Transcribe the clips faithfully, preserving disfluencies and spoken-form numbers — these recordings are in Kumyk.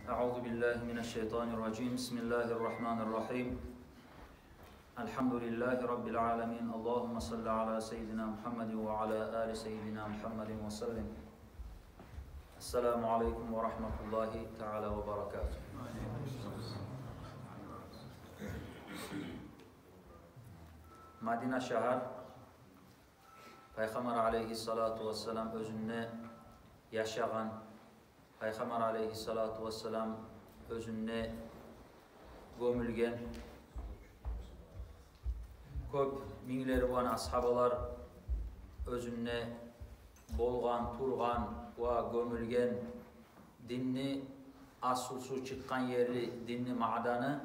أعوذ بالله من الشيطان الرجيم. بسم الله الرحمن الرحيم. الحمد لله رب العالمين. اللهم صل على سيدنا محمد وعلى آل سيدنا محمد وسلم. السلام عليكم ورحمة الله تعالى وبركاته. Мадина шагьар, Пайхаммар алейгьиссалату вассалам оьзюнде яшагъан, Пайхаммар алейгьиссалату вассалам оьзюнде гёмюлген, кёп минглери булан асгьабалар оьзюнде болгъан, тургъан ва гёмюлген, динни аслусу чыкъгъан ери, динни маъданы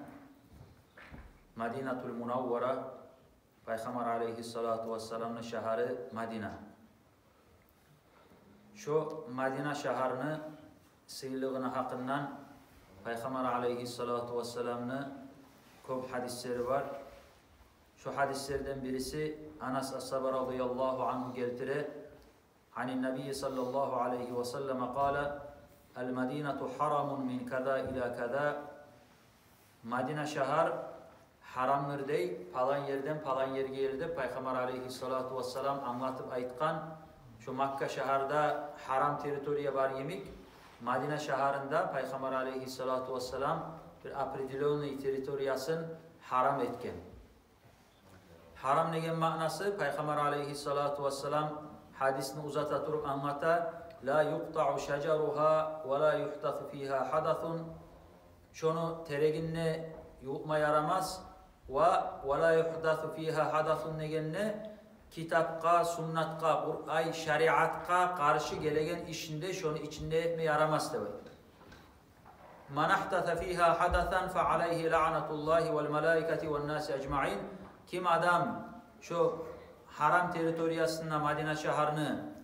Мадинатул Мунаввара, Пайхаммар алейгьиссалату вассаламны шагьары Мадина. Шо Мадина шагьарны сыйлылыгъыны гьакъындан Пайхаммар алейгьиссалату вассаламны кёп гьадислери бар. Шо гьадислерден бириси Анас асгьаба радияллагьу ангьу гелтире: عن النبي صلى الله عليه وسلم قال: المدينة حرم من كذا إلى كذا. Мадина шагьар гьарамдыр дей, палан ерден палан ерге ерли деп Пайхаммар алейгьиссалату вассалам англатып айтгъан. Шо Макка шагьарда гьарам территория бар йимик, Мадина шагьарында Пайхаммар алейгьиссалату вассалам бир определённый территориясын гьарам этген. Гьарам деген маънасы, Пайхаммар алейгьиссалату вассалам гьадисни узата туруп англата: لا يقطع شجرها ولا يحدث فيها حدث. Шону терегин де юлкъма ярамас, ва ولا يحدث فيها حدث дегенде, китапгъа, суннатгъа, Къур-, ай, шариатгъа къаршы гелеген ишни де шону ичинде этме ярамас деп айта. من أحدث فيها حدثا فعليه لعنة الله والملائكة والناس أجمعين. Ким адам шо гьарам территориясында, Мадина шагьарны,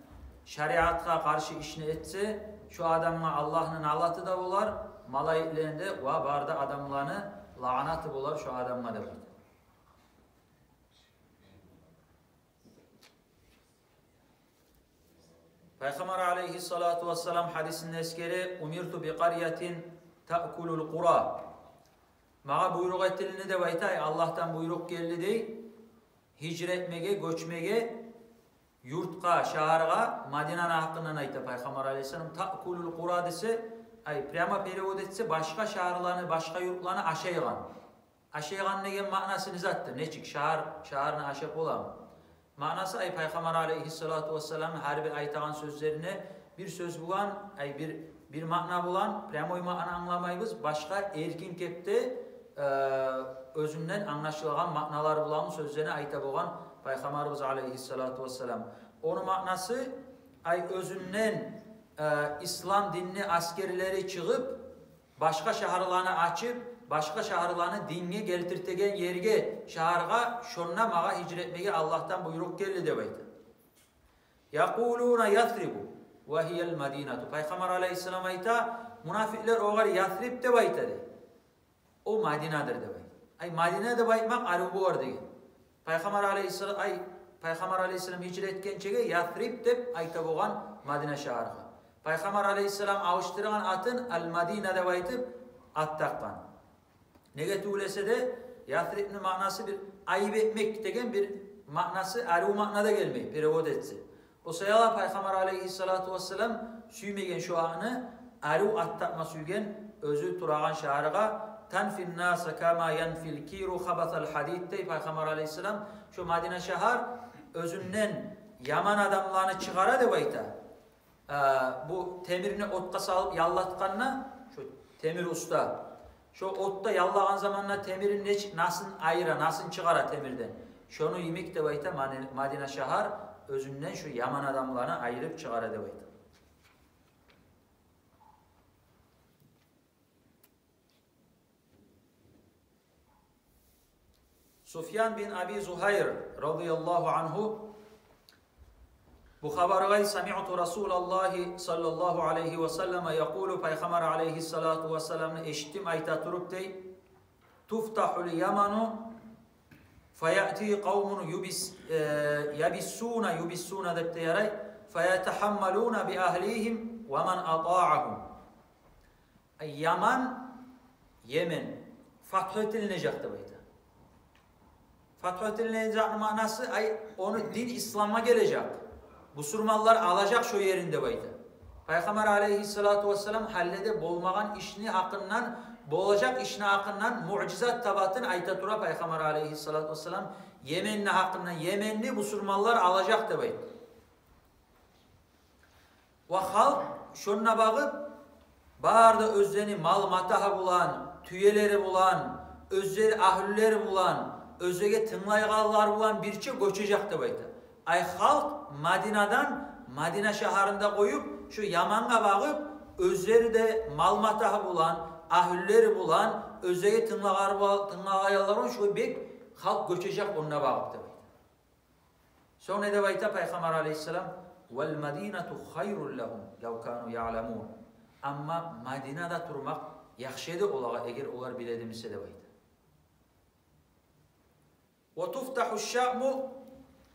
шариатгъа къаршы ишни этсе, шо адамгъа Аллагьны налаты да болар, малайиклени де, ва бары да адамланы лагьнаты болар шо адамгъа деп айта. Пайхаммар алейгьиссалату вассалам гьадисинде эсгере: أمرت بقرية تأكل القرى. Магъа буйрукъ этилди деп айта, ай, Аллагьдан буйрукъ гелди дей, гьижра этмеге, гёчмеге юртгъа, шагьаргъа. Мадинаны гьакъындан айта Пайхаммар алейгьиссалам. تأكل القرى десе, ай, прямо перевод этсе, башгъа шагьарланы, башгъа юртланы ашайгъан. Ашайгъан деген маънасы не затдыр? Нечик, шагьар, шагьарны ашап боламы? Маънасы, ай, Пайхаммар алейгьиссалату вассалам гьар бир айтагъан сёзлерине бир сёз булан, ай, бир, бир маъна булан, прямой маъна англамайбыз, башгъа эркин кепде, э, оьзюнден англашылагъан маъналар булан сёзлени айта болгъан Пайхаммарыбыз алейгьиссалату вассалам. Ону маънасы, ай, оьзюнден, э, ислам динни асгерлери чыгъып, башгъа шагьарланы ачып, башгъа шагьарланы динге гелтиртеген ерге, шагьаргъа, шонда магъа гьижра этмеге Аллагьдан буйрукъ гелди деп айта. يقولون يثرب وهي المدينة. Пайхаммар алейгьиссалам айта, мунафикълер огъар Ясриб деп айта дей. О Мадинадыр деп айта. Ай, Мадина деп айтмакъ арив болар деген. Пайхаммар алейгьиссалам, ай, Пайхаммар алейгьиссалам гьижра этгенчеге Ясриб деп айта болгъан Мадина шагьаргъа. Пайхаммар алейгьиссалам алышдыргъан атын Ал-Мадина деп айтып ат такъгъан. Неге тюгюл эсе де, Ясрибни маънасы бир айып этмек деген бир маънасы, арив маъна да гелмей, перевод этсе. О саялы Пайхаммар алейгьиссалату вассалам сюймеген шо атны, арив ат такъма сюйген оьзю турагъан шагьаргъа. تنفي الناس كما ينفي الكير خبث الحديد дей Пайхаммар алейгьиссалам. Шо Мадина шагьар оьзюнден яман адамланы чыгъара деп айта. Э, бу темирни отгъа салып яллатгъанда, шо темир уста, шо отда яллагъан заманда темирни нечик, насын айыра, насын чыгъара темирден, шону йимик деп айта, Мани-, Мадина шагьар оьзюнден шо яман адамланы айырып чыгъара деп айта. Суфьян бин Аби Зугьайр радияллагьу ангьу бу хабаргъа: سمعت رسول الله صلى الله عليه وسلم يقول, Пайхаммар алейгьиссалату вассаламны эшитдим айта туруп дей: تفتح اليمن فيأتي قوم يبس-, э, يبسون, يبسون деп де ярай, فيتحملون بأهليهم ومن أطاعهم. Яман, Йемен фатгь этилинежек деп айта. Фатгь этилинежекни маънасы, ай, ону дин Исламгъа гележек. Бусурманлар алажакъ шо ерин деп айта. Пайхаммар алейгьиссалату вассалам гьалиде болмагъан ишни гьакъындан, болажакъ ишни гьакъындан муъжизат табатын айта тура Пайхаммар алейгьиссалату вассалам Йеменни гьакъындан, Йеменни бусурманлар алажакъ деп айта. Ва халкъ шонда багъып, бары да оьзлени мал-матагьы булан, тюелери булан, оьзлени агьлюлери булан, оьзлеге тынглайгъанлар булан бирче гёчежек деп айта. Ай, халкъ Мадинадан, Мадина шагьарында къоюп, шо Ямангъа багъып, оьзлери де мал-матагьы булан, агьлюлери булан, оьзлеге тынглагъар-, тынглагъанлар булан шо бек халкъ гёчежек онда багъып деп айта. Сонг не деп айта Пайхаммар алейгьиссалам? «Вал Мадинату хайрул лагьум лав кану яъламун». Амма Мадинада турмакъ яхшы эди олагъа, эгер олар биле эди буса деп айта. «Ва туфтагьу Шаму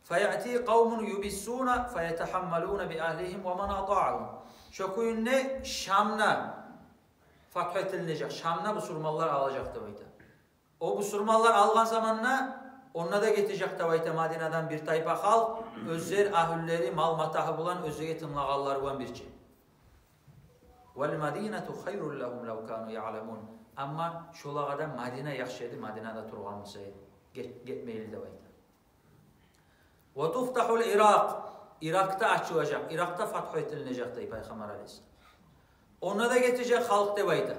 фаяти къавмун юбиссуна фаятагьаммалуна би агьлигьим ва ман атагьум». Шо кюйде Шамны фатгь этилинежек, Шамны бусурманлар алажакъ деп айта. О бусурманлар алгъан заманда, онда да гетежек деп айта Мадинадан бир тайпа халкъ, оьзлер агьлюлери, мал-матагьы булан, оьзлеге тынглагъанлар булан бирче. «Вал Мадинату хайрул лагьум лав кану яъламун». Амма шолагъа да Мадина яхшы эди, Мадинада тургъан буса, гет-, гетмейли деп айта. «Ва туфтагьул Иракъ». Иракъ да ачылажакъ, Иракъ да фатгь этилинежек дей Пайхаммар алейгьиссалам. Онда да гетежек халкъ деп айта.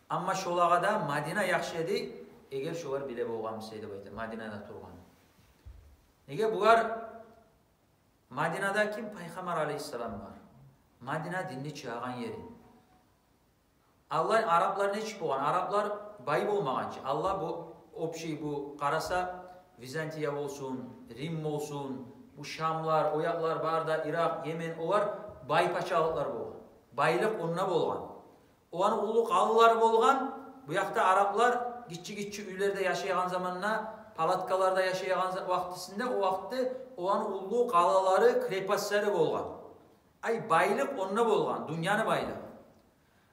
Амма шолагъа да Мадина яхшы эди, эгер шолар биле болгъан буса деп айта, Мадинада тургъан. Неге булар Мадинада ким? Пайхаммар алейгьиссалам бар. Мадина динни чыгъагъан ери. Алай араплар нечик болгъан? Араплар бай болмагъан чы. Алай бу общий, бу къараса, Византия болсун, Рим болсун, бу Шамлар, о якълар бары да, Иракъ, Йемен, олар бай пачалыкълар болгъан. Байлыкъ онда болгъан. Оланы уллу къалалары болгъан. Бу якъда араплар гиччи-гиччи уьйлерде яшайгъан заманда, палаткаларда яшайгъан за-, вакътисинде, о вакътиде оланы уллу къалалары, крепостьлери болгъан. Ай, байлыкъ онда болгъан, дюньяны байлыгъы.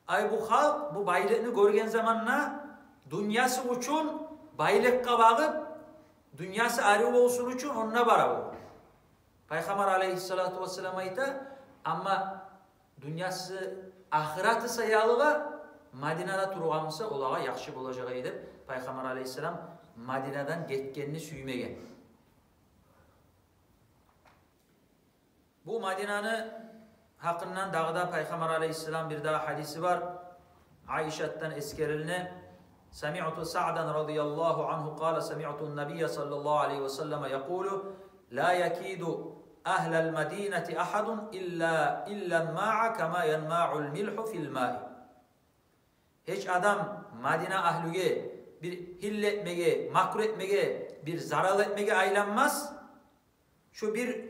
Ай, бу халкъ бу байлыкъны гёрген заманда дюньясы учун, байлыкъгъа багъып, дюньясы арив болсун учун онда бара бу. Пайхаммар алейгьиссалату вассалам айта, амма дюньясы, ахыраты саялыгъа Мадинада тургъан буса, олагъа яхшы болажакъ эди деп, Пайхаммар алейгьиссалам Мадинадан гетгенни сюймеген. Бу Мадинаны гьакъындан дагъы да Пайхаммар алейгьиссалам бир дагъы гьадиси бар. Айшатдан эсгерилине: «Самиъту Саъдан радияллагьу ангьу къала, самиъту ннабийя саллаллагьу алайгьи ва саллама якъулу: ла якиду агьлал мадинати агьадун илла, илла нмаъа кама янмаъул милгьу фил маи». Гьеч адам Мадина агьлюге бир гьилла этмеге, макру этмеге, бир зарал этмеге айланмас. Шо бир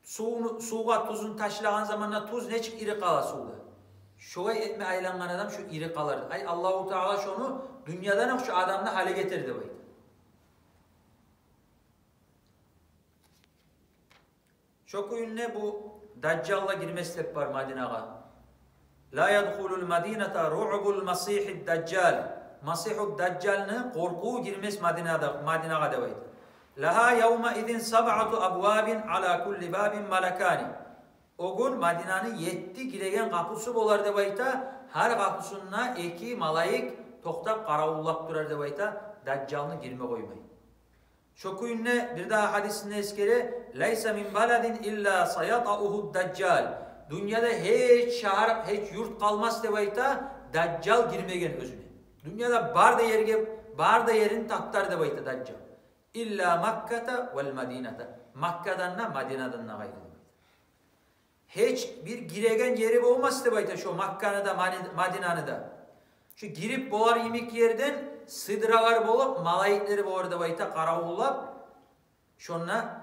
сувну, сувгъа тузун ташлагъан заманда туз нечик ири къала сувда, шолай этме айлангъан адам шо ири къалар. Ай, Аллагьу Таала шону дюньядан окъ шо адамны гьалек этер деп айта. Шо кюйде бу Дажжал да гирмес деп бар Мадинагъа. «Ла ядхулул мадината руъбул масигьид дажжал». Масигьуд Дажжалны къоркъуву гирмес Мадинада, Мадинагъа деп айта. «Лагьа явмаизин сабъату абвабин, ала кулли бабин малакани». О гюн Мадинаны етти гиреген къапусу болар деп айта. Гьар къапусунда эки малайик токътап къаравуллап турар деп айта, Дажжалны гирме къоймай. Шо кюйде бир дагъы гьадисинде эсгере: «Лайса мин баладин илла саятаугьу дажжал». Дюньяда гьеч шагьар, гьеч юрт къалмас деп айта, Дажжал гирмеген оьзюне. Дюньяда бары да ерге, бары да ерин таптар деп айта Дажжал. «Илла Макката вал Мадината». Маккадан да, Мадинадан да къайры деп айта. Гьеч бир гиреген ери болмас деп айта шо Макканы да, Мани-, Мадинаны да. Шо гирип болар йимик ерден сыдырагъар болуп, малайиклери болар деп айта, къаравуллап, шонда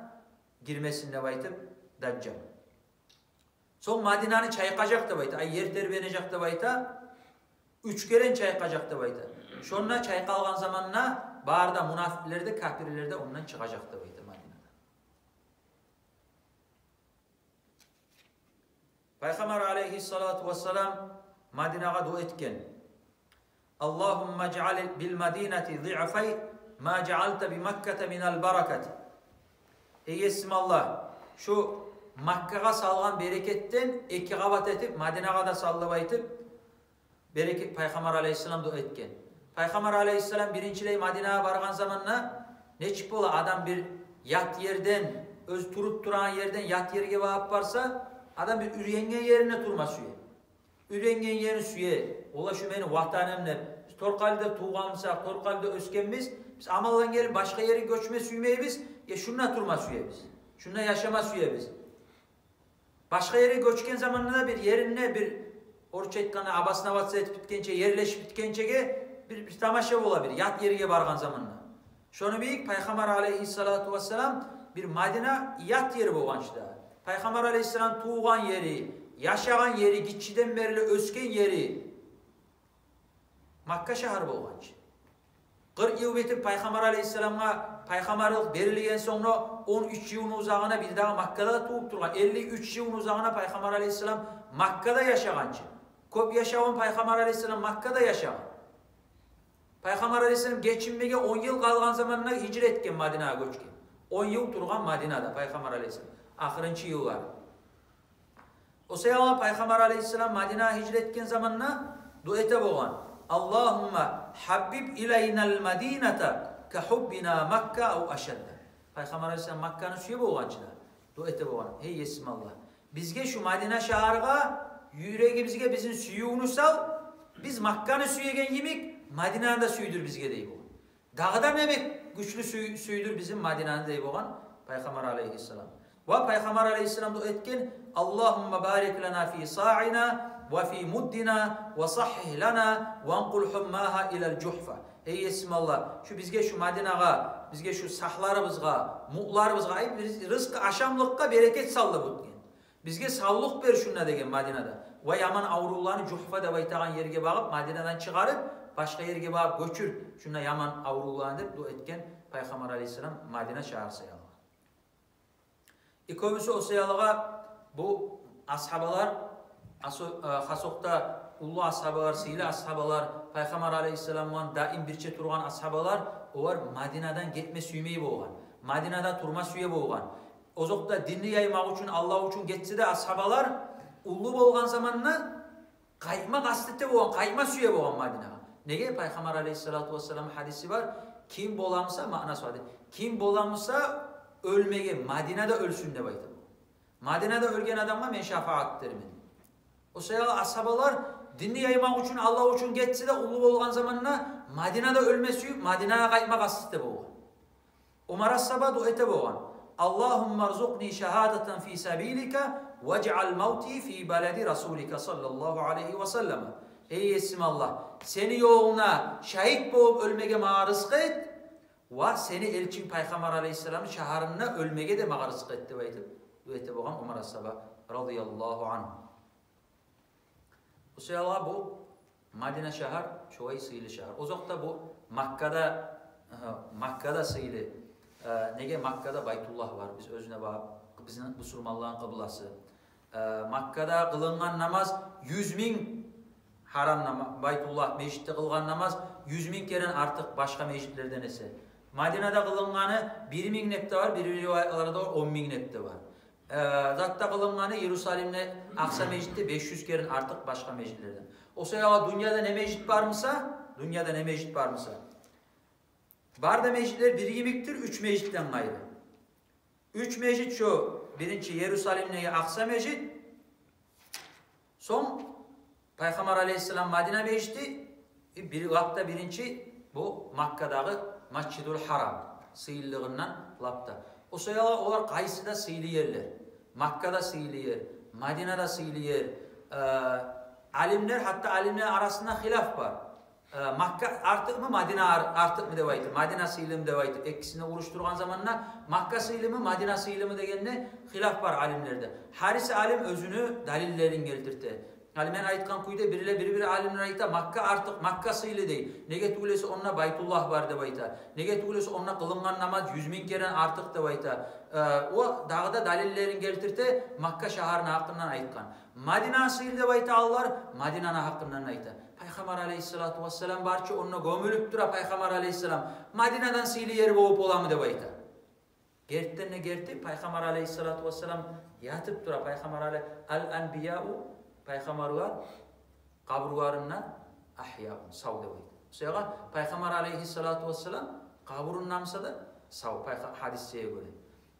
гирмесин деп айтып, Дажжал. Сонг Мадинаны чайкъажакъ деп айта, ай, ер тербенежек деп айта, уьч керен чайкъажакъ деп айта. Шонда чайкъалгъан заманда бары да мунафикълер де, капирлер де ондан чыгъажакъ деп айта Мадинадан. Пайхаммар алайгьиссалату вассалам Мадинагъа дуа этген: «Аллагьумма жаъал бил Мадинати диъфай ма жаъалта би Макката минал баракати». Эй Есим Аллагь, шу Маккагъа салгъан берекетден эки къабат этип, Мадинагъа да сал деп айтып, берекет, Пайхаммар алейгьиссалам дуа этген. Пайхаммар алейгьиссалам биринчилей Мадинагъа баргъан заманда, нечик бола, адам бир ят ерден, оьз туруп турагъан ерден ят ерге багъып барса, адам бир уьйренген ерине турма сюе. Уьйренген ерин сюе. Ола шу мени ватаным деп. Биз Торкъалиде тувгъанбыз, Торкъалиде оьсгенбиз. Биз амалдан гелип башгъа ерге гёчме сюймейбиз, я шунда турма сюебиз. Шунда яшама сюебиз. Башгъа ерге гёчген заманда да бир еринде бир, орусча айтгъанда, обосноваться этип битгенче, ерлешип битгенчеге бир, бир тамаша бола бир ят ерге баргъан заманда. Шону бийик Пайхаммар алейгьиссалату вассалам бир Мадина ят ери болгъан чы да. Пайхаммар алейгьиссалам тувгъан ери, яшагъан ери, гиччиден берли оьсген ери Макка шагьар болгъан чы. Къыркъ йыл битип Пайхаммар алейгьиссаламгъа пайхаммарлыкъ берилген сонг да он уьч йылны узагъына бир дагъы Маккада тувуп тургъан. Элли уьч йылны узагъына Пайхаммар алейгьиссалам Маккада яшагъан чы. Кёп яшавун Пайхаммар алейгьиссалам Маккада яшагъан. Пайхаммар алейгьиссалам гечинмеге он йыл къалгъан заманда гьижра этген, Мадинагъа гёчген. Он йыл тургъан Мадинада Пайхаммар алейгьиссалам. Ахырынчы йыллар. О саялы Пайхаммар алейгьиссалам Мадинагъа гьижра этген заманда дуа эте болгъан: «Аллагьумма гьаббиб илайнал Мадината ка гьуббина Макка ав ашадда». Пайхаммар алейгьиссалам Макканы сюе болгъан чы да, дуа эте болгъан: «Гьей Есим Аллагь, бизге шу Мадина шагьаргъа, юрегибизге бизин сюювню сал, биз Макканы сюеген йимик, Мадинаны да сюйдюр бизге», – дей болгъан. Дагъы да не бек гючлю сюй-, сюйдюр бизин Мадинаны, дей болгъан Пайхаммар алейгьиссалам. Ва Пайхаммар алейгьиссалам дуа этген: «Аллагьумма барик лана фи саъина ва фи муддина ва сагьгьигь лана ванкъул гьуммагьа илал Жугьфа». Гьей Есим Аллагь, шу бизге, шу Мадинагъа, бизге шу сагьларыбызгъа, мудларыбызгъа, ай, рыз-, рызкъы, ашамлыкъгъа берекет сал деп этген. Бизге савлукъ бер шунда деген, Мадинада. Ва яман аврувланы Жугьфа деп айтагъан ерге багъып, Мадинадан чыгъарып, башгъа ерге багъып гёчюр шунда яман аврувланы деп дуа этген Пайхаммар алейгьиссалам Мадина шагьар саялы. И кёбюсю о саялыгъа бу асгьабалар, асо-, э, хасокъда уллу асгьабалар, сыйлы асгьабалар, Пайхаммар алейгьиссалам булан даим бирче тургъан асгьабалар, олар Мадинадан гетме сюймей болгъан, Мадинада турма сюе болгъан. Озокъда, динни яймакъ учун, Аллагь учун гетсе де асгьабалар, уллу болгъан заманда къайтма къаст эте болгъан, къайтма сюе болгъан Мадинагъа. Неге? Пайхаммар алейгьиссалату вассалам гьадиси бар: «Ким боламыса, маънасы бар, ким боламыса оьлмеге Мадинада оьлсюн», – деп айта. «Мадинада оьлген адамгъа мен шафагьат этермен». О саялы асгьабалар динни яймакъ учун, Аллагь учун гетсе де, уллу болгъан заманда Мадинада оьлме сююп, Мадинагъа къайтма къаст эте болгъан. Умар асгьаба дуа эте болгъан: «Аллагьумма рзукъни шагьадатан фи сабилика важъал мавти фи балади расулика саллаллагьу алайгьи ва саллам». Гьей Есим Аллагь, сени ёлунгда шагьит болуп оьлмеге магъа рызкъы эт, ва сени элчинг Пайхаммар алейгьиссаламны шагьарында оьлмеге де магъа рызкъы эт деп айтып, дуа эте болгъан Умар асгьаба, радияллагьу ангьу. О саялы бу Мадина шагьар шолай сыйлы шагьар. Озокъда, бу Маккада, э, Маккада сыйлы. Э, неге? Маккада Байтуллагь бар. Биз оьзюне ба-, бизин бусурманланы къыбласы. Э, Маккада къылынгъан намаз юз минг, гьарам нама-, Байтуллагь межитде къылгъан намаз юз минг керен артыкъ башгъа межитлерден эсе. Мадинада къылынгъаны бир минг деп де бар, бир-бир риваятларда он минг деп де бар. Э, затда къылынгъаны Иерусалимде, Акъса межитде беш юз керен артыкъ башгъа межитлерден. О саялы дюньяда не межит бармыса, дюньяда не межит бармыса, бары да межитлер бир йимикдир, уьч межитден къайры. Уьч межит: шо биринчи Иерусалимдеги Акъса межит, сонг Пайхаммар алейгьиссалам Мадина межити, и бир вакътда биринчи бу Маккадагъы Масжидул Гьарам, сыйлылыгъындан лап да. О саялы олар къайсы да сыйлы ерлер. Макка да сыйлы ер, Мадина да сыйлы ер. Э, алимлер, гьатта алимлер арасында хилаф бар. Э, Макка артыкъмы, Мадина ар-, артыкъмы деп айтып, Мадина сыйлымы деп айтып, экисин урушдургъан заманда Макка сыйлымы, Мадина сыйлымы дегенде хилаф бар алимлерде. Гьариси алим оьзюню далиллерин гелтирте. Гьали мен айтгъан кюйде, бирле, бир-бир алимлер айта, Макка артыкъ, Макка сыйлы дей. Неге тюгюл эсе онда Байтуллагь бар деп айта. Неге тюгюл эсе онда къылынгъан намаз юз минг керен артыкъ деп айта. Э, о дагъы да далиллерин гелтирте, Макка шагьарны гьакъындан айтгъан. Мадина сыйлы деп айтагъанлар Мадинаны гьакъындан айта. Пайхаммар алейгьиссалату вассалам бар чы, онда гёмюлюп тура Пайхаммар алейгьиссалам. Мадинадан сыйлы ер болуп боламы деп айта. Гертиден де герти, Пайхаммар алейгьиссалату вассалам ятып тура, Пайхаммар алей-, ал-анбияу, пайхаммарлар къабурларында ахьяун, сав деп айта. Шо саялы Пайхаммар алейгьиссалату вассалам къабурунда буса да сав, пайха-, гьадисге гёре.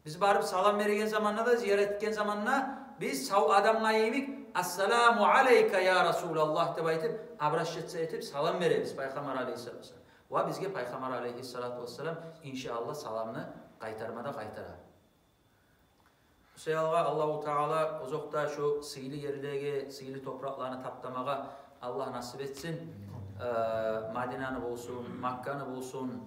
Биз барып салам берген заманда да, зиярат этген заманда биз сав адамгъа йимик: «Ассаламу алейка, я Расулаллагь», — деп айтып, обращаться этип, салам беребиз Пайхаммар алейгьиссалату вассалам. Ва бизге Пайхаммар алейгьиссалату вассалам, иншааллагь, саламны къайтарма да къайтара. Шо саялы Аллагьу Таала озокъда шо сыйлы ерлеге, сыйлы топуракъланы таптамагъа Аллагь насип этсин. Э, Мадинаны болсун, Макканы болсун.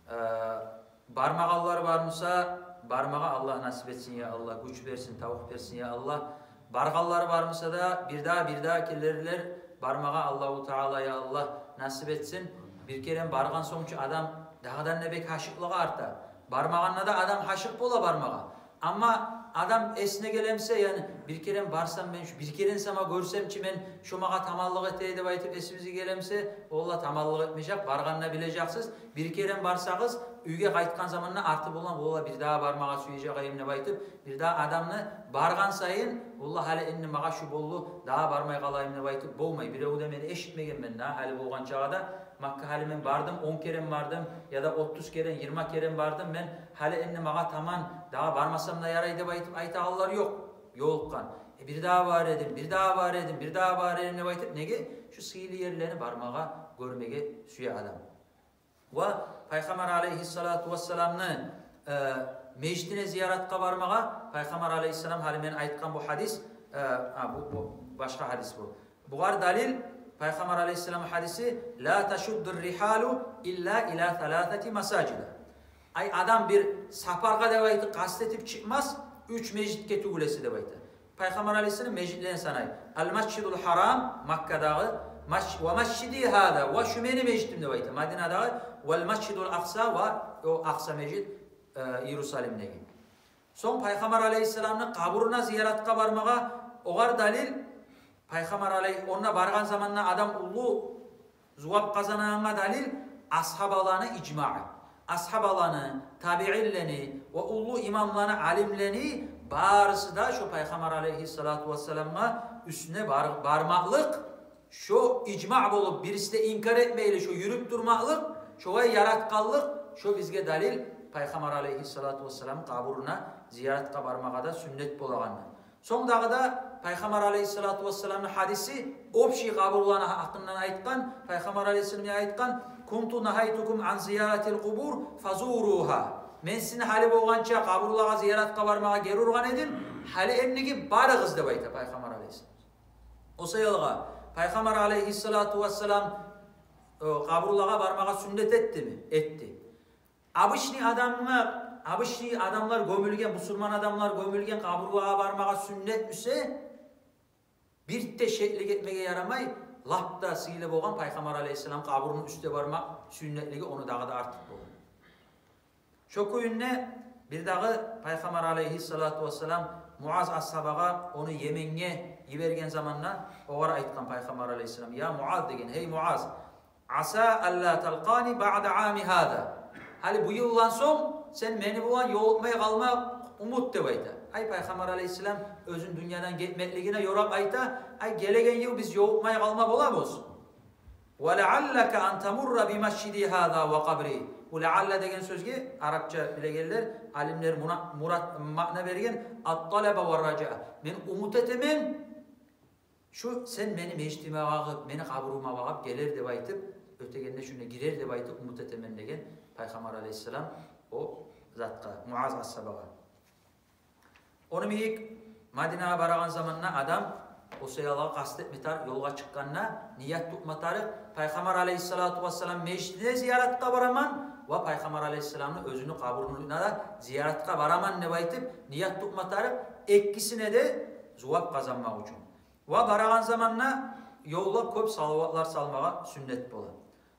Э, бармагъанлар бар буса, бармагъа Аллагь насип этсин, я Аллагь, гюч берсин, тавпикъ берсин, я Аллагь. Баргъанлар бар буса да, бирдагъы, бирдагъы гелерлер бармагъа Аллагьу Таала, я Аллагь, насип этсин. Бир керен баргъан сонг чу адам дагъыдан да бек гьашыкълыгъы арта. Бармагъанда да адам гьашыкъ бола бармагъа. Амма адам эсине геле буса, яни, бир керен барсам мен, шу бир керен сама гёрсем чи мен, шу магъа таманлыкъ эте деп айтып эсибизге геле буса, валлагь, таманлыкъ этмежек, баргъанда билежексиз. Бир керен барсагъыз, уьйге къайтгъан заманда арты булан, валлагь, бирдагъы бармагъа сюежек эдим деп айтып, бирдагъы адамны баргъан сайын, валлагь, гьали энни магъа шу болду, дагъы бармай къалайым деп айтып болмай. Бирев де, мен эшитмегенмен дагъы гьали болгъан чагъы да, Макка гьали мен бардым, он керен бардым, яда отуз керен, йигирма керен бардым мен, гьали энни магъа таман, дагъы бармасам да ярай деп айтып айтагъанлар ёкъ. Ёлукъгъан. Э, бирдагъы барар эдим, бирдагъы барар эдим, бирдагъы барар эдим деп айтып, неге? Шу сыйлы ерлени бармагъа, гёрмеге сюе адам. Ва Пайхаммар алейгьиссалату вассаламны, э, межитине зияратгъа бармагъа, Пайхаммар алейгьиссалам, гьали мен айтгъан бу гьадис, э, а, бу, бу башгъа гьадис бу. Бугъар далил Пайхаммар алейгьиссалам гьадиси: «Ла ташудду ррихалу илла ила саласати масажида». Ай, адам бир сапаргъа деп айтып, къаст этип чыкъмас уьч межитге тюгюл эсе деп айта. Пайхаммар алейгьиссалам межитлени санай. Ал-Масжидул Гьарам, Маккадагъы, мас-, «ва масжиди гьаза», ва шу мени межитим деп айта, Мадинадагъы, «вал Масжидул Акъса», ва о Акъса межит, э, Иерусалимдеги. Сонг Пайхаммар алейгьиссаламны къабуруна зияратгъа бармагъа огъар далил, Пайхаммар алей-, онда баргъан заманда адам уллу зувап къазанагъангъа далил асгьабаланы ижмагьы. Асгьабаланы, табиинлени ва уллу имамланы, алимлени барысы да шо Пайхаммар алейгьиссалату вассаламгъа уьстюне бар-, бармакълыкъ, шо ижмагь болуп, бириси де инкар этмейли, шо юрюп турмакълыкъ, шолай яратгъанлыкъ, шо бизге далил Пайхаммар алейгьиссалату вассалам къабуруна зияратгъа бармагъа да сюннет болагъанны. Сонг дагъы да Пайхаммар алейгьиссалату вассаламны гьадиси, общий къабурланы гьакъындан айтгъан, Пайхаммар алейгьиссалам айтгъан: «Кунту нагьайтукум ан зияратил къубур, фазуругьа». Мен сизин гьали болгъанча къабурлагъа зияратгъа бармагъа гери ургъан эдим, гьали энниги барыгъыз деп айта Пайхаммар алейгьиссалам. О саялы Пайхаммар алейгьиссалату вассалам, э, къабурлагъа бармагъа сюннет этдими? Этди. Обычный адамгъа, обычный адамлар гёмюлген, бусурман адамлар гёмюлген къабурлагъа бармагъа сюннет буса, бир де шеклик этмеге ярамай, лап да сыйлы болгъан Пайхаммар алейгьиссалам къабуруну уьстюне бармакъ сюннетлиги ону дагъы да артыкъ бола. Шо кюйде бирдагъы Пайхаммар алейгьиссалату вассалам Муаз асгьабагъа, ону Йеменге йиберген заманда, огъар айтгъан Пайхаммар алейгьиссалам: «Я Муаз, — деген, — гьей Муаз, аса алла талкъани баъда ами гьаза. Гьали бу йылдан сонг сен мени булан ёлукъмай къалма умут», — деп айта. Ай, Пайхаммар алейгьиссалам оьзюн дюньядан гетмеклигине ёрап айта: «Ай, гелеген йыл биз ёлукъмай къалма боламыз. Ва лааллака ан тамурра би масжиди гьаза ва къабри». Бу лаалла деген сёзге арапча билегенлер, алимлер муна-, мурат, маъна берген: ат-талаба ва ражаа. Мен умут этемен, шу сен мени межитиме багъып, мени къабурума багъып гелер деп айтып, оьтегенде шунда гирер деп айтып умут этемен, деген Пайхаммар алейгьиссалам о затгъа, Муаз асгьабагъа. Ону йимик Мадинагъа барагъан заманда адам о саялы къаст этме тарыкъ, ёлгъа чыкъгъанда ният тутма тарыкъ. Пайхаммар алейгьиссалату вассалам межитине зияратгъа бараман ва Пайхаммар алейгьиссаламны оьзюню къабуруна да зияратгъа бараман деп айтып ният тутма тарыкъ, экисине де зувап къазанмакъ учун. Ва барагъан заманда ёлда кёп салаватлар салмагъа сюннет бола.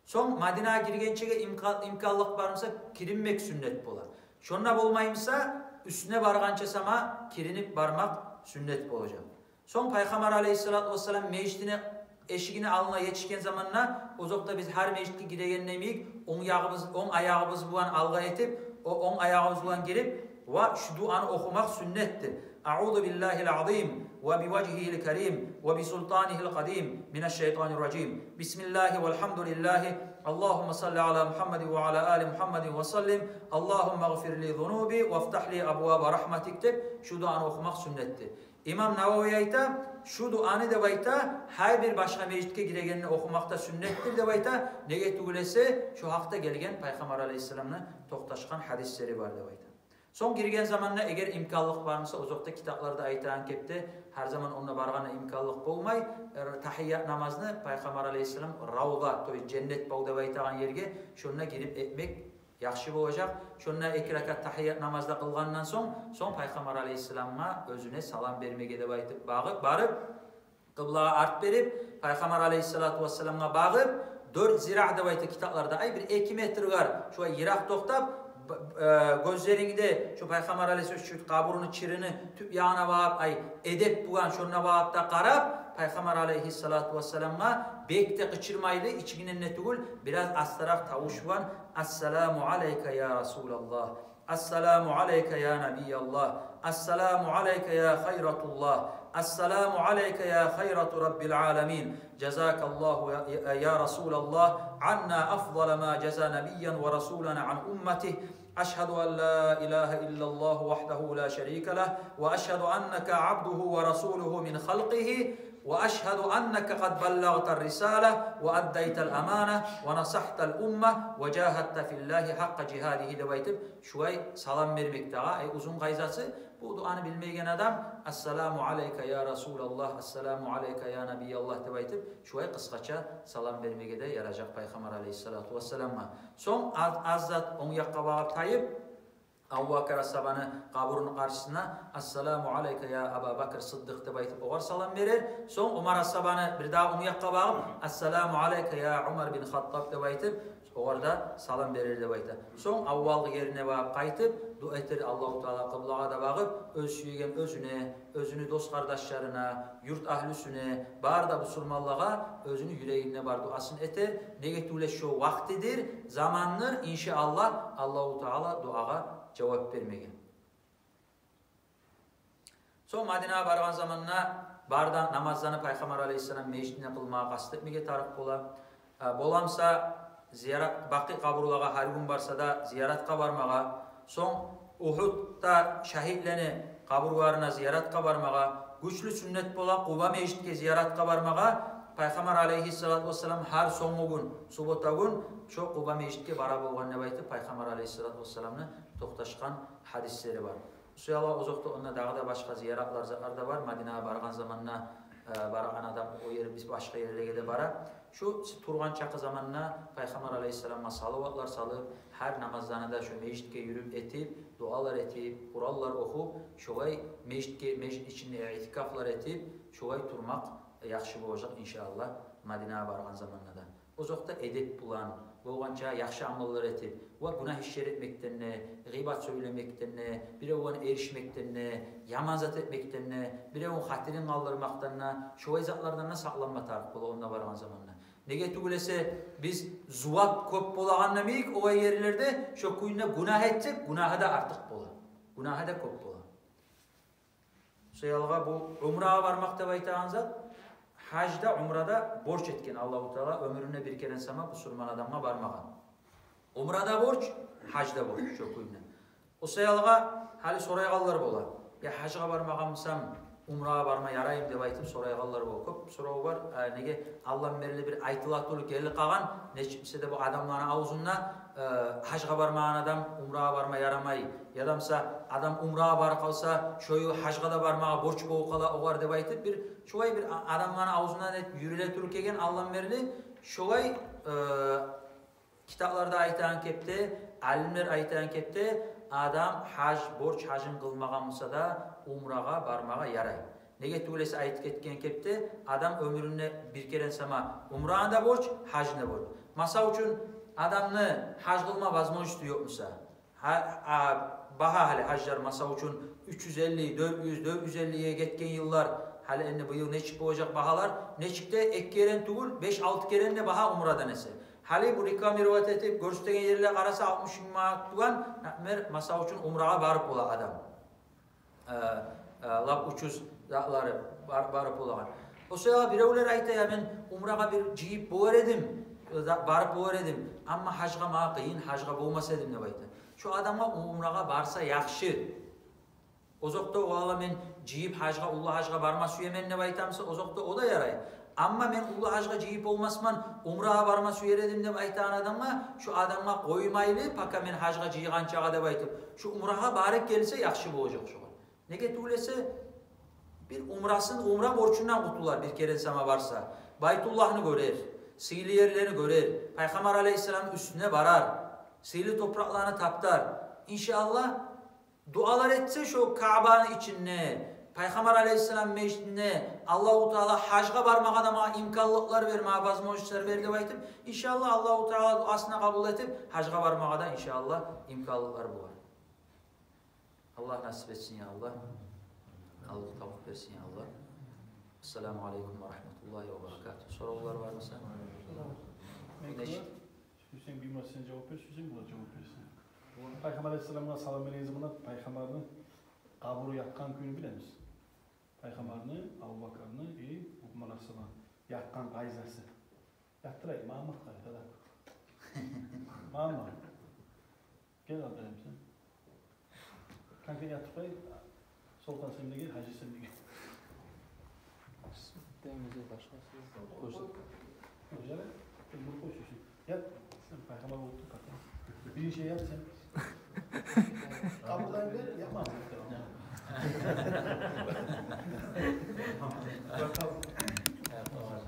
Сонг Мадинагъа гиргенчеге имкан-, имканлыкъ бар буса, киринмек сюннет бола. Шонда болмай буса, уьстюне баргъанча сама киринип бармакъ сюннет болажакъ. Сонг Пайхаммар алейгьиссалату вассалам межитине эшигини алдына етишген заманда, озокъда, биз гьар межитге гирегенде йимик, онг ягъыбыз, онг аягъыбыз булан алгъа этип, о онг аягъыбыз булан гирип, ва шу дуаны охумакъ сюннетдир: «Аузу биллагьил азим ва би важгьигьил карим ва би султанигьил къадим минаш шайтанир ражим. Бисмиллагьи валгьамдулиллагьи. Аллагьумма салли ала Мугьаммадин ва ала али Мугьаммадин ва саллим. Аллагьумма гъфир ли зунуби вафтагь ли абваба рагьматик», — деп шу дуаны охумакъ сюннетдир. Имам Нававий айта, шу дуаны, деп айта, гьар бир башгъа межитге гирегенде охумакъ да сюннетдир, деп айта. Неге тюгюл эсе, шу гьакъда гелген Пайхаммар алейгьиссаламны токъташгъан гьадислери бар, деп айта. Сонг гирген заманда, эгер имканлыкъ бар буса, озокъда, китапларда айтагъан кепде, гьар заман онда баргъангъа имканлыкъ болмай, э, тагьият намазны Пайхаммар алейгьиссалам равда, то есть женнет бав деп айтагъан ерге, шонда гирип этмек яхшы болажакъ. Шонда эки ракат тагьият намаз да къылгъандан сонг, сонг Пайхаммар алейгьиссаламгъа оьзюне салам бермеге деп айтып, багъып барып, къыблагъа арт берип, Пайхаммар алейгьиссалату вассаламгъа багъып, дёрт зира деп айта китапларда, ай, бир эки метр бар, шулай йыракъ токътап, б-, э, гёзлерингде шо Пайхаммар алейгьиссалам шу къабурну чырыны тюп ягъына багъып, ай, эдеп булан шонда багъып да къарап, Пайхаммар алейгьиссалату вассаламгъа бек де къычырмайлы, ичигинден де тюгюл, бираз астаракъ тавуш булан: «Ассаламу алайка, я Расулаллагь. Ассаламу алайка, я Набияллагь. Ассаламу алайка, я Хайратуллагь. Ассаламу алайка, я Хайрату Раббил аламин. Жазакаллагьу, я, я, я Расулаллагь, анна афдала ма жаза набиян ва расулан ан умматигь. Ашгьаду ан ла илагьа иллаллагьу вагьдагьу ла шарика лагь, ва ашгьаду аннака абдугьу ва расулугьу мин халкъигьи, ва ашгьаду аннака къад баллагъта ррисала, ва аддайта амана, ва насагьта умма, ва жагьадта филлагьи гьакъкъа жигьадигьи», — деп айтып, шулай салам бермек дагъы, ай, узун къайдасы. Бу дуаны билмеген адам: «Ассаламу алайка, я Расулаллагь, ассаламу алайка, я Набияллагь», — деп айтып, шулай къысгъача салам бермеге де яражакъ Пайхаммар алейгьиссалату вассаламгъа. Сонг аз, аз зат онг якъгъа багъып тайып, Абу Бакр асгьабаны къабурну къаршысына: «Ассаламу алайка, я Аба Бакр Сыддыкъ», — деп айтып, огъар салам берер. Сонг Умар асгьабаны бир дагъы онг якъгъа багъып: «Ассаламу алайка, я Умар бин Хаттаб», — деп айтып, огъар да салам берер, деп айта. Сонг аввалгъы ерине багъып къайтып, дуа этер Аллагьу Таала къыблагъа да багъып, оьз сюеген оьзюне, оьзюню дос-къардашларына, юрт агьлюсюне, бары да бусурманлагъа оьзюню юрегинде бар дуасын этер. Неге тюгюл эсе, шо вакътидир, замандыр, иншааллагь, Аллагьу Таала дуагъа жавап бермеге. Сонг Мадинагъа баргъан заманда бары да намазланы Пайхаммар алейгьиссалам межитинде къылмагъа къаст этмеге тарыкъ бола. Э, боламса, зиярат, Бакъи къабурлагъа гьар гюн барса да, зияратгъа бармагъа, сонг Угьудда шагьитлени къабурларына зияратгъа бармагъа, гючлю сюннет бола Къуба межитге зияратгъа бармагъа. Пайхаммар алейгьиссалату вассалам гьар сонгу гюн, суббота гюн, шо Къуба межитге бара болгъан деп айтып, Пайхаммар алейгьиссалату вассаламны токъташгъан гьадислери бар. Шо саялы озокъда, онда дагъы да башгъа зияратлар, затлар да бар. Мадинагъа баргъан заманда, э, барагъан адам о ер, биз башгъа ерлеге де бара. Шо тургъан чакъы заманда Пайхаммар алейгьиссаламгъа салаватлар салып, гьар намазланы да шо межитге юрюп этип, дуалар этип, Къуранлар охуп, шолай межитге, межит ичинде иътикафлар этип, шолай турмакъ яхшы болажакъ, иншааллагь, Мадинагъа баргъан заманда да. Озокъда, эдеп булан, болгъанча яхшы амаллар этип, ва гюнагь ишлер этмекден де, гъыйбат сёйлемекден де, биревден эришмекден де, яман зат этмекден де, биревню хатирин къалдырмакъдан да, шолай затлардан да сакъланма тарыкъ бола онда баргъан заманда. Неге тюгюл эсе, биз зувап кёп болагъанда йимик олай ерлерде, шо кюйде гюнагь этсек, гюнагьы да артыкъ бола. Гюнагьы да кёп бола. Шо саялы бу умрагъа бармакъ деп айтагъан зат, гьаж да, умра да борч этген Аллагьу Таала оьмюрюнде бир керен сама бусурман адамгъа бармагъа. Умра да борч, гьаж да борч шо кюйде. Шо саялы гьали сорайгъанлар бола: «Я, гьажгъа бармагъан бусам, умрагъа барма яраймы?» — деп айтып сорайгъанлар бола. Кёп сорав бар. Э, неге, алдан берли бир айтыла туруп гелип къалгъан, нечик буса да бу адамланы авзунда, э, гьажгъа бармагъан адам умрагъа барма ярамай, яда буса адам умрагъа барып къалса, шо йыл гьажгъа да бармагъа борч болуп къала огъар деп айтып, бир шолай бир а-, адамланы авзундан этип юрюле туруп гелген алдан берли. Шолай, э, китапларда айтагъан кепде, алимлер айтагъан кепде, адам гьаж, борч гьажын къылмагъан буса да, умрагъа бармагъа ярай. Неге тюгюл эсе, айтып гетген кепде, адам оьмюрюнде бир керен сама умрагъа да борч, гьажгъа да борч. Масал учун, адамны гьаж къылма возможности ёкъ буса, гьа-, а, багьа гьали гьажлар, масал учун, уьч юз элли, дёрт юз, дёрт юз эллиге гетген йыллар, гьали энни быйыл нечик болажакъ багьалар? Нечик де эки керен тюгюл, беш-алты керен де багьа умрадан эсе. Гьали бу рекламировать этип гёрсетеген ерлеге къараса, алтмыш минг манат тюгюл, например, масал учун, умрагъа барып бола адам. Э, э, лап учуз затлары бар, барып болагъан. О саялы биревлер айта: «Я, мен умрагъа бир жыйып болар эдим, э, за-, барып болар эдим, амма гьажгъа магъа къыйын, гьажгъа болмас эдим», — деп айта. Шо адамгъа умрагъа барса яхшы. Озокъда, о, валлагь, мен жыйып гьажгъа, уллу гьажгъа барма сюемен деп айта буса, озокъда, о да ярай. Амма мен уллу гьажгъа жыйып болмасман, умрагъа барма сюер эдим деп айтагъан адамгъа, шо адамгъа къоймайлы, пока мен гьажгъа жыйгъанчагъа деп айтып, шо умрагъа барып гелсе, яхшы болажакъ шогъар. Неге тюгюл эсе, бир умрасын, умра борчундан къутулар, бир керен сама барса. Байтуллагьны гёрер, сыйлы ерлени гёрер, Пайхаммар алейгьиссаламны уьстюне барар, сыйлы топуракъланы тапар. Иншааллагь, дуалар этсе шо Каабаны ичинде, Пайхаммар алейгьиссалам межитинде, Аллагьу Таала, гьажгъа бармагъа да магъа имканлыкълар бер, магъа возможностьлар бер деп айтып, иншааллагь, Аллагьу Таала дуасын къабул этип, гьажгъа бармагъа да, иншааллагь, имканлыкълар болар. Аллагь насип этсин, я Аллагь. Аллагь тавпикъ берсин, я Аллагь. Ассаламу алейкум ва рагьматуллагьи ва баракатугь. Соравлар бар буса? Мен Гьюсейин, бир муна сен жавап бер, Гьюсейин, булар жавап берсин. Пайхаммар алейгьиссаламгъа салам береген заманда Пайхаммарны къабуру ятгъан кюйню билебиз. Пайхаммарны, Абубакарны и Умар асгьабаны ятгъан къайдасы. Яттырайым, Магьаммат къайда да. Магьаммат. Гел, Абдурагьим, сен. Конкретно ятып къой. Солтан, сен де гел, Гьажи, сен де гел. Дегенде башгъасы ёкъ. Гёзел. Гёзел. Сен буну къой, сен. Ят. Сен Пайхаммар болуп тур, къатын. Биринчи ят сен. Къабуллайым деп, ятма.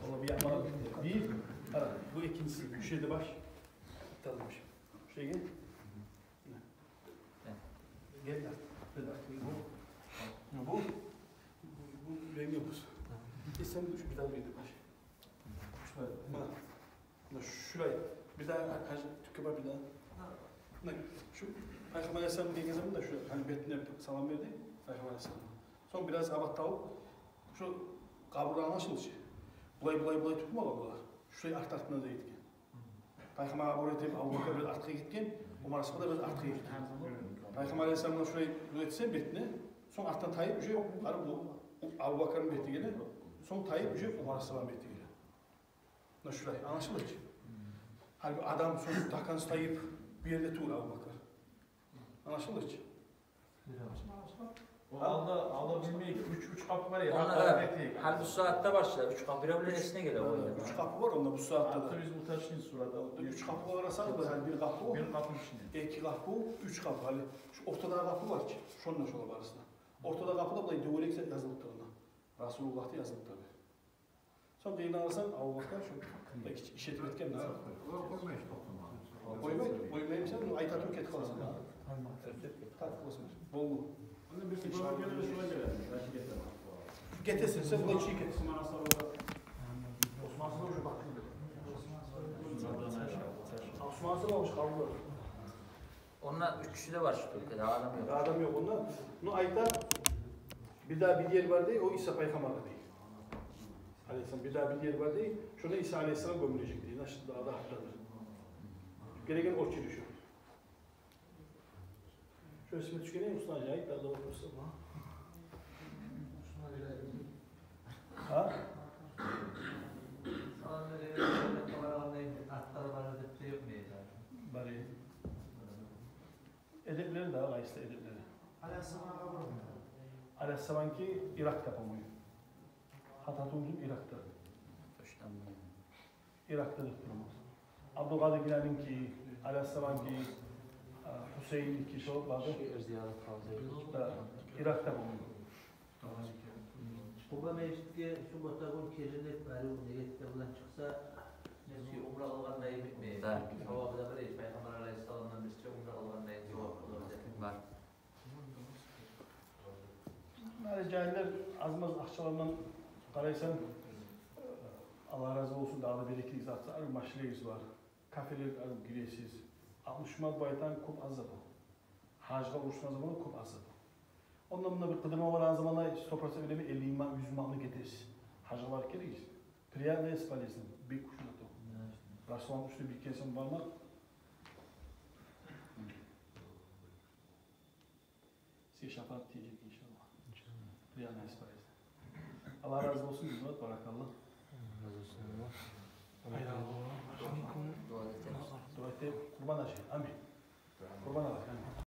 Олай бир ятма. Бир, къара, бу экинчиси, уьч ерде баш. Таза баш. Шулай гел. Гел, гел. Бу, бу, бу ренги бу. Эсен уьч бир дагъы бир де баш. Шулай. Муна. Муна шулай. Бир дагъы, Гьажи, тюкге бар бир дагъы. Муна шу Пайхаммар алейгьиссалам гелген заманда шу, гьали бетине салам берди Пайхаммар алейгьиссалам. Сонг бираз абат алып, шу къабур англашылды чы. Булай, булай, булай тутмагъан булар. Шулай арт-артындан да гетген. Пайхаммар абур этип, Абубакар бир артгъа гетген, Умар асгьаба да бир артгъа гетген. Пайхаммар алейгьиссалам шулай этсе бетине, сонг артдан тайып, уже къарап, бу Абубакарны бети геле, сонг тайып, уже Умар асгьабаны бети геле. Муна шулай, англашылды чы. Гьали адам сонг до конца тайып, бир ерде тюгюл Абубакар. Англашылды чы. О алда, алда билмейик, уьч, уьч къапу бар я. Онда да, гьали бу сагьатда бар чы, уьч къапу, биревлер эсине геле о. Уьч къапу бар онда бу сагьатда да. Биз уточнить сурат алып. Уьч къапугъа къарасагъыз, бир, гьали бир къапу, бир къапуну ичинде эки къапу, уьч къапу. Гьали шу ортадагъы къапу бар чы, шонда шолар барысы да. Ортадагъы къапуда булай дёгерек зат язылып тура онда. Расулуллагь деп язылып тура. Сонг къырыйына къарасанг, Абубакар шу иш этип этген. Олар къоймай, къоймай, къоймаймысан, айта туруп кетип къаласан. Тартып къойсун. Болду. Гетесен сен, булай чыгъып гетесен. Осман асгьаба ушу къалды. Онда уьч киши де бар шу тюркюде, адам ёкъ. Адам ёкъ онда. Ну, айта, бир дагъы бир ер бар дей, о Иса пайхаммаргъа дей. Алейгьиссалам, бир дагъы бир ер бар дей, шонда Иса алейгьиссалам гёмюлежек дей. Значит, дагъы да артдандыр. Гелеген очередь шу. Шу эсиме тюшген эди, Руслан, айт, дагъы да вопросу бар. Гьа? Салам береген, хабар алгъанда, энди артда бар деп де ёкъму эди? Бар эди. Эдеплери де, къайсы эдеплери? Алейгьиссалам къабуру. Алейгьиссаламки Иракъда, по-моему. Хата тюгюлмю, Иракъда. Иракъда деп турабыз. Абдулкъадир Гиланинки, Алияс Сабанки, а, Гьюсейинники, шо барды. Шо зиярат къалды. Да, Иракъда болгъан. Къуба межитге суббота гюн гелип барып, ниет булан чыкъса, неси, умра къылгъандай этме. Да. Савабы да бар, пайхаммар алейгьиссаламдан бирче умра къылгъандай савап болар деп. Бар. Гьали жагьиллер аз-маз акъчаларындан къарайсан, Аллагь рази болсун, дагъы да берекетли зат, арив машинлеригиз бар, кафелерге арив гиресиз. Алтмыш манат бу айтагъан кёп аз зат о. Гьажгъа урушгъан заманда кёп аз зат о. Ондан мунда бир къыдырма барагъан заманда сто процент билемен, элли манат, юз манатны гетесиз. Гьажгъа барып гелигиз. Приятно с полезным. Бек гючлю зат о. Расулан уьстюне бир керен бармакъ сизге шапаат тиежек, иншаллагь. Иншаллагь. Приятно с полезным. Аллагь рази болсун, Мурат, баракалла. Рази болсун. Дуа эте, Къурбан гьажи. Амин. Къурбан гьажи, амин.